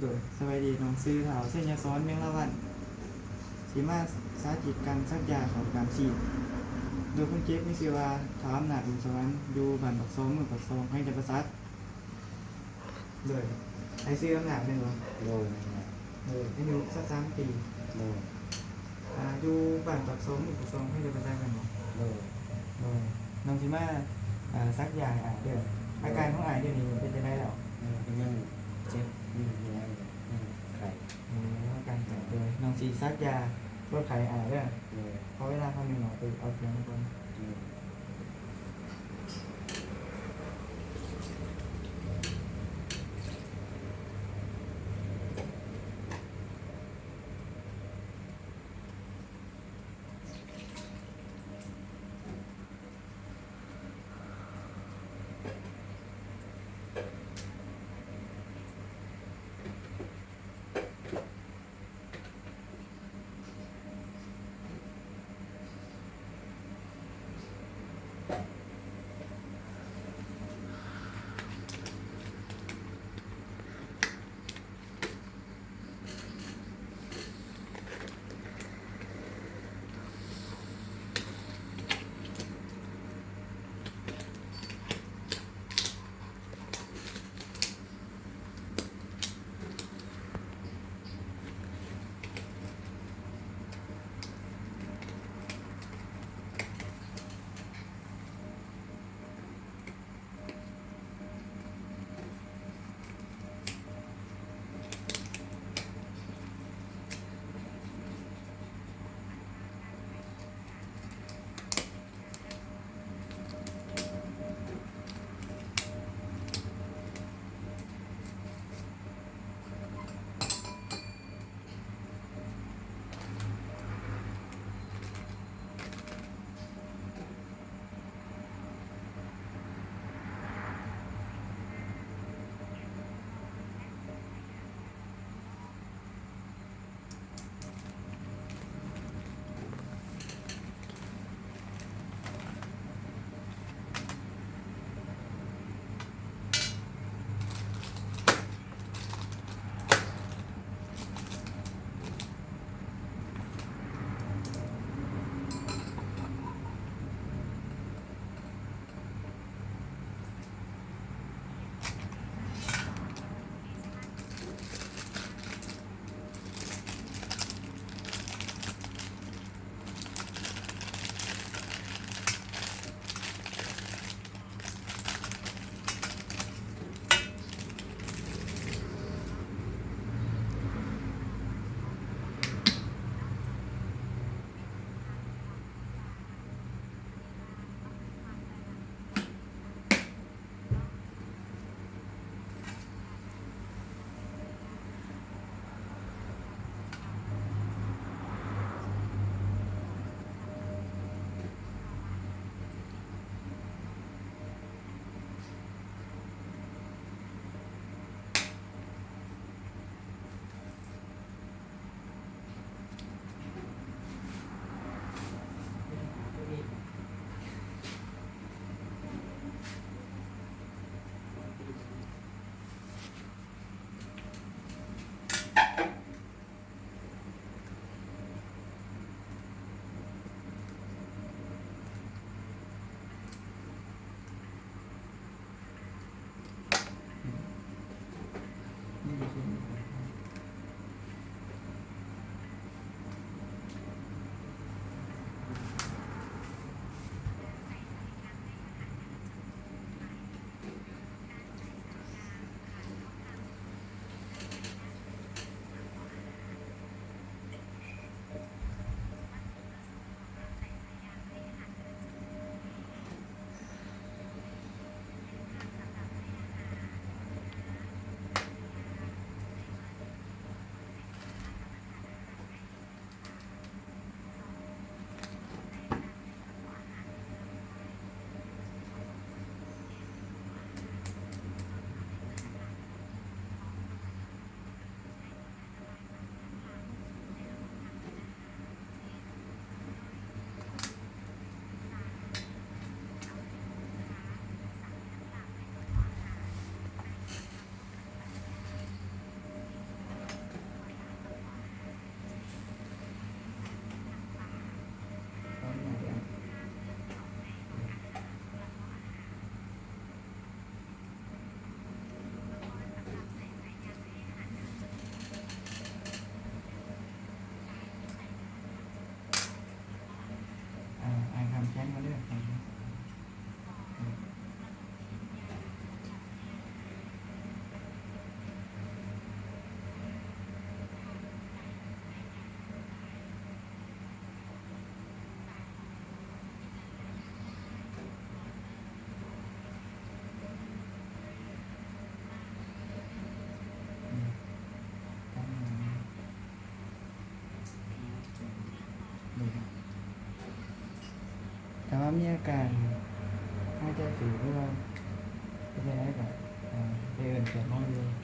ໂດຍ ສະບາຍດີ ນ້ອງຊື່ ທ້າວ ໄຊຍະສອນ ເມງລາວັນ ຊິມາສາທິດການສັກຢາເຂົ້າຕາມຊີບ ໂດຍຄົນເຈັບມີຊື່ວ່າ ທ້າວອຳນາດ ບຸນສະຫວັນ ຢູ່ບ້ານປາກຊ່ອງ ເມືອງປາກຊ່ອງ ແຂວງຈຳປາສັກ. ໂດຍ ອ້າຍຊື່ອຳນາດແມ່ນບໍ່? ໂດຍ ແມ່ນແລ້ວ. ໂດຍ ອາຍຸຊາວສາມປີ. ໂດຍ ອ່າ ຢູ່ບ້ານປາກຊ່ອງ ເມືອງປາກຊ່ອງ ແຂວງຈຳປາສັກແມ່ນບໍ່? ໂດຍ ໂດຍ ນ້ອງຊິມາ ອ່າ ສັກຢາໃຫ້ອ້າຍເດີ. ອາການຂອງອ້າຍດຽວນີ້ເປັນຈັ່ງໃດແລ້ວ? ເອີ ກໍຍັງເຈັບຢູ່ ຍັງໄຂ້. ໂອ້ ອາການໄຂ້. ໂດຍ ນ້ອງຊິສັກຢາລົດໄຂ້ໃຫ້ອ້າຍເດີ. ໂດຍ ຂໍເວລາຄຳໜຶ່ງ ນ້ອງໄປເອົາເຄື່ອງມາກ່ອນ. ໂດຍ. ມີອາການຫາຍໃຈຝິດ ຫຼືວ່າເປັນຈັ່ງໃດກໍ ເອີ ໄດ້ເອີ້ນແພດມາຢູ່.